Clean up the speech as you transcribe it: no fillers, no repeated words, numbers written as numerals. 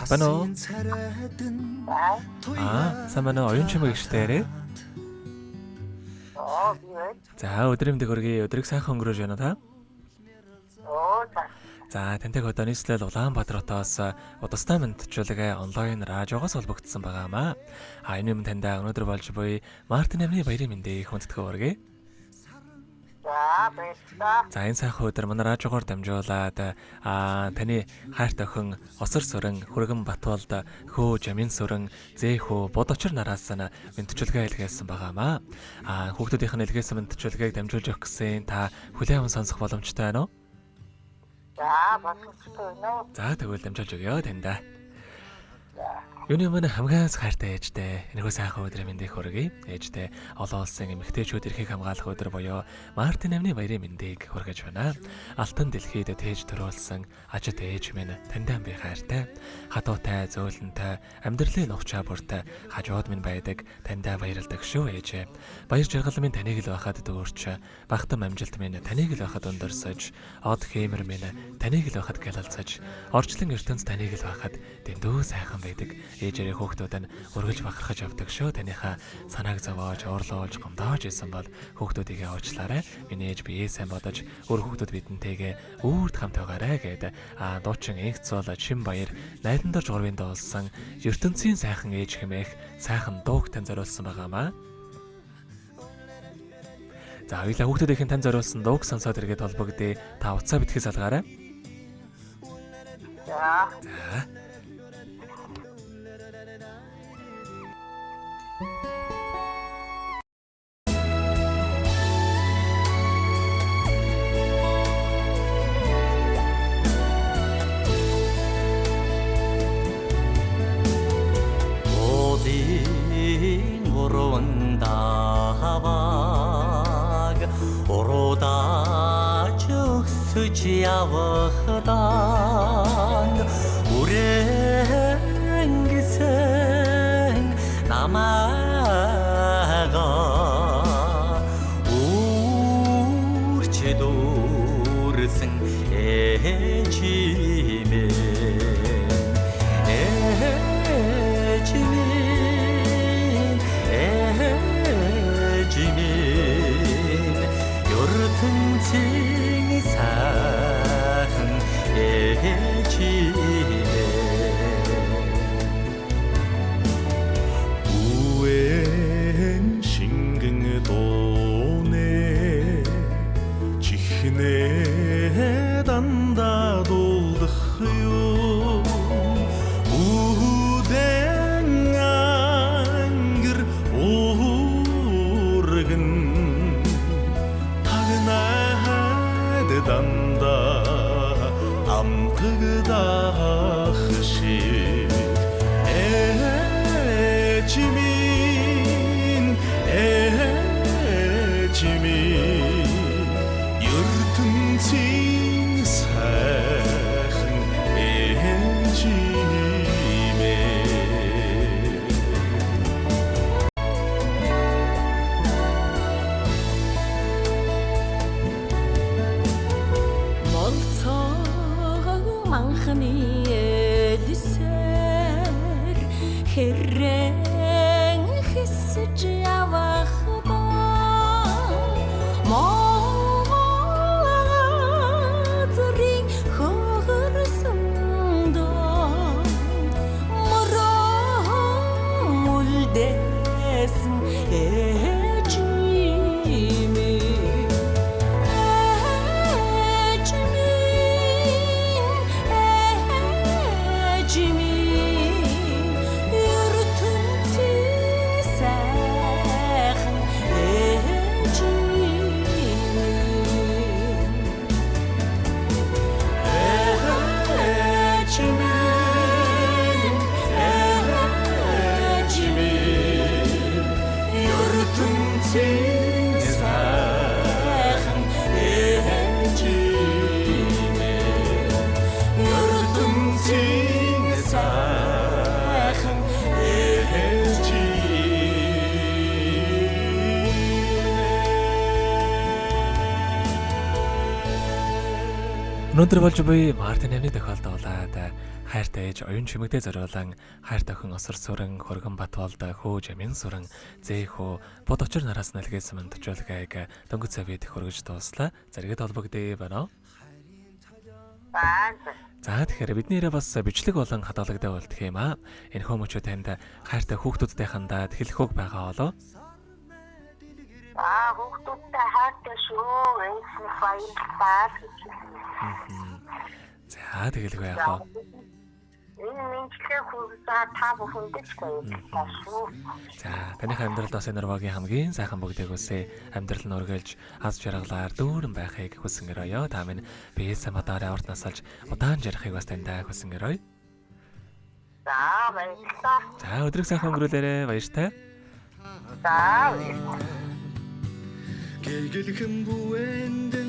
Байна уу? Аа, сайн байна уу? Оюун чимэг гişтэй ярэ. Оо, би байна. За, өдрийн мэндийг хүргэе. Өдрийг сайхан өнгөрөөж байна та? Оо, за. За, тантай хөдөө нийслэл Улаанбаатар хотоос Удастай мэндчүүлгээ онлайн радиогоос холбогдсон байгаамаа. А энэ юм таньда өнөөдөр болж буй Март 8-ны баярын мэндийг хүндэтгэн хүргэе. За, баярлалаа. За, энэ сайхан өдөр манай радиогоор дамжуулаад таны хайрт охин Осор Сүрэн, Хүргэн Батболд, Хөө Жамин Сүрэн, Зээ хөө Бод очир нараас нь мэндчилгээ илгээсэн байгаамаа. А хүүхдүүдийнх нь илгээсэн мэндчилгээг дамжуулж өгөх гэсэн та хүлээн аван сонсох боломжтой байна уу? За, боломжтой байна уу? За, тэгвэл дамжуулж өгье таньда. Юуны өмнө хамгийн хайртай ээжтэй энэхүү сайхан өдрийн мэндийг хүргэе. Ээжтэй олон улсын эмэгтэйчүүд эрхийг хамгаалах өдөр буюу Март 8-ны баярын мэндийг хүргэж байна. Алтан дэлхийд тээж төрүүлсэн ажит ээж минь таньдаа би хайртай. Хатуутай, зөөлөнтэй, амьдралын нухчаа бүрт хажууд минь байдаг таньдаа баярладаг шүү ээжээ. Баяр жаргал минь таныг л байхад дүүрч, багтам амжилт минь таныг л байхад өндөрсөж, од хиймэр минь таныг л байхад гялалзаж, орчлон ертөнц таныг л байхад дэндүү сайхан байдаг. Ээжээрээ хүүхдүүд нь үргэлж бахархаж явдаг шүү. Таныхаа санааг зовоож, уурлуулж, гомдоож исэн бол хүүхдүүдийгээ уучлаарай. Миний ээж биеэ сайн бодож, өөр хүүхдүүд бидэнтэйгээ үүрд хамт байгаарай гэд дуучин инх цул шин баяр найдан дорж гурвын дуулсан ертөнцийн сайхан ээж хэмээх сайхан дууг тань зориулсан байгаамаа. За, хоёлаа хүүхдүүдийнх нь тань зориулсан дууг сонсоод эргээд холбогдъё. Та уцаа битгий салгаарай. За. За. Уулын гурван давааг уруудаж өгсөж явахдан үрэнгисэн намайга үүрч дүүрсэн ээжимээ ээжимээ ээжимээ ертөнцийн сайхан ээжимээ Үэн шингэн дууны чихнээ дандаа дуулдах юм Үдэн ангир уургэн тагнаад дандаа амтагдах шиг Ээжимийн ээжимийн ертөнцийн сайхан ээжимээ. Молцоог манхны элсээр хэрэн хэсэж явахдаа Монгол газрын хөхөрсөн доо морон үлдээсэн ээжимээ ээжимээ ертөнцийн сайхан ээжимээ Ээжимээ ээжимээ ертөнцийн сайхан ээжимээ ертөнцийн сайхан ээжимээ. Өнөөдөр болж буй Март 8-ны тохиолдолд Хайртай ээж оюун чимэгдээ зориулан хайртай охин Осор Сүрэн, Хөргөн Батболд, хөө Жамин Сүрэн, Зэхөө, Бод очир нараас налгээс мань тожуулгайг дөнгөж цавид хөргөж дууслаа. Зэрэгэд холбогдъё байна уу? За. За тэгэхээр бидний нэрээ бас бичлэг болон хадгалагдаа болдох юм аа. Энэ хүмүүчүү танд хайртай хүүхдүүдтэй хандаад хэлэх үг байгаа болов? Аа, хүүхдүүдтэй хайртай шүү. Ээж нь баярлалаа гэж. За тэгэлгүй яах вэ? Энэ мэндчлэгээ хүргэсэн та бүхэнд ч баярлалаа шүү. За таных амьдралд бас энэ нурвагийн хамгийн сайхан бүгдийг үсэ. Амьдрал нь үргэлж аз жаргалаар дүүрэн байхыг хүсэн өрөөё. Та минь биесээ мадаараа урт насалж удаан жаргахыг бас таньдаа хүсэн өрөөё. За, баярлалаа. За өдрийг сайхан өнгөрүүлээрэй. Баяртай. За, баярлалаа. Гэлгэлхэн бүвэнд